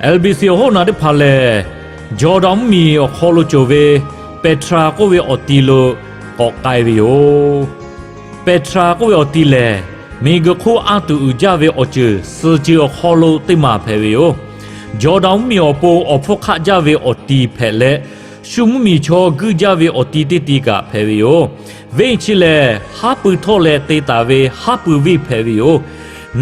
L B C awˬ hoˉ naˬ teˇ hpaˍ lehˬ, Jawˇdanˍ mvuhˇmiˬ awˬ hk'aw lo cawˬ ve Peˍhtraˍ k'oˆ ve awˬ ti lo k'awꞈ k'ai ve yoˬ. Peˍhtraˍ k'oˆ ve awˬ ti lehˬ, miˬguiˬ hk'oˆ a tuˬ uiˍ jaˇ ve awˬ ceuˬ suhˍ ceuˬ awˬ hk'aw lo teˇ maˬ hpehꞈ ve yoˬ. Jawˇdanˍ mvuhˇmiˬ awˬ pon awˬ hpfuhˇ hk'aˆ jaˇ ve awˬ ti hpehꞈ leh, Shuˇ mvuhˇmiˬ chaw guiˇ jaˇ ve awˬ ti teˇ ti kaꞈ hpehꞈ ve yoˬ. Venˇ chi lehˬ, haˉ pui htawˇ leh te taˍ ve haˉ pui venˇ hpehꞈ ve yoˬ.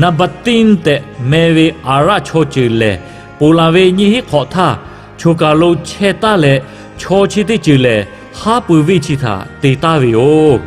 Naˍbaˍtiˆ tehꞈ meh ve Aˍraˆ chaw ceuˬ lehˬ, ponˬ laˬ ve nyiˇ hinˉ hk'awꞈ htaˇ, choˬ kaˬ lo chehˇ taˉ leh, chaw chi teˇ ceuˬ lehˬ, haˉ pui venˇ chi htaꞈ te taˍ ve yoˬ.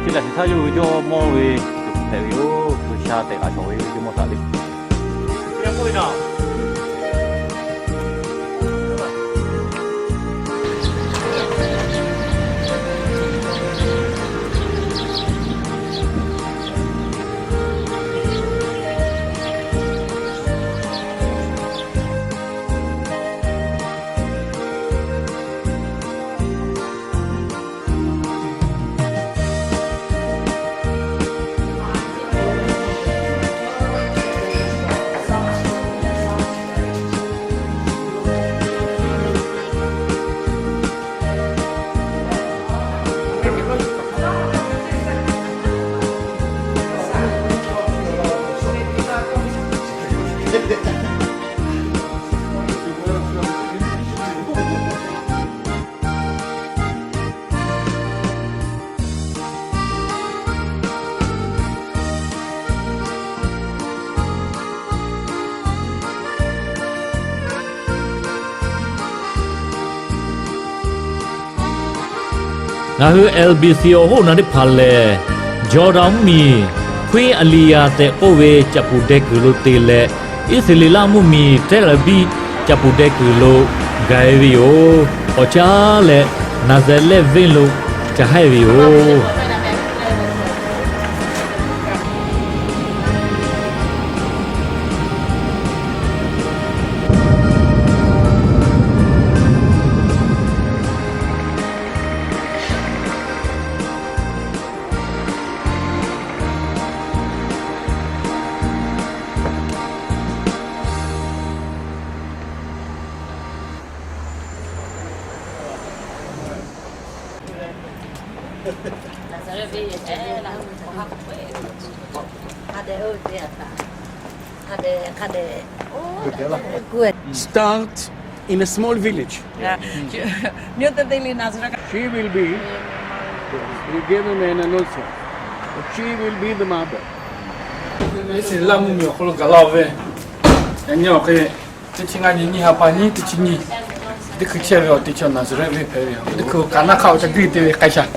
Chi htaꞈ htaˇ yawˇ hui jawˇ mawˇ ve hpehꞈ ve yoˬ. G'uiˬsha tehꞈ k'aꞈ shawˍ ve jawˇ mawˇ htaꞈ le. Ngaˬ hui L B C awˬ hoˉ na teˇ hpaˍ lehˬ, Jawˇdanˍ mvuhˇmiˬ Queen Aliya tehꞈ k'oˆ ve caꞈ puˍ deh kuiˬ lo te leh, Iˉsaˍreˍlaˆ mvuhˇmiˬ Tel Aviv caꞈ puˍ deh kuiˬ lo gaˬ e ve yoˬ. K'awꞈ caˉ leh Naˍzaˍrehˆ venˇ lo ca haiˇ ve yoˬ. Start in a small village. She will be, you give him an announcement. She will be the mother. Iˉsaˍreˍlaˆ mvuhˇmiˬ awˬ hk'aw lo gaˬ la-oˬ ve, yaꞈ nyi awˬ hk'e teˇ chi ngaˇ nyi nyiˇ ha pa nyiˇ teˇ chi nyi, teˇ hkui chehˇ ve awˬ te chaw Naˍzaˍrehˆ venˇ hpehꞈ ve yoˬ. Teˇ hkui kaꞈ naˆ hk'aˆ awˬ ca guiˇ te ve k'ai shaˍ.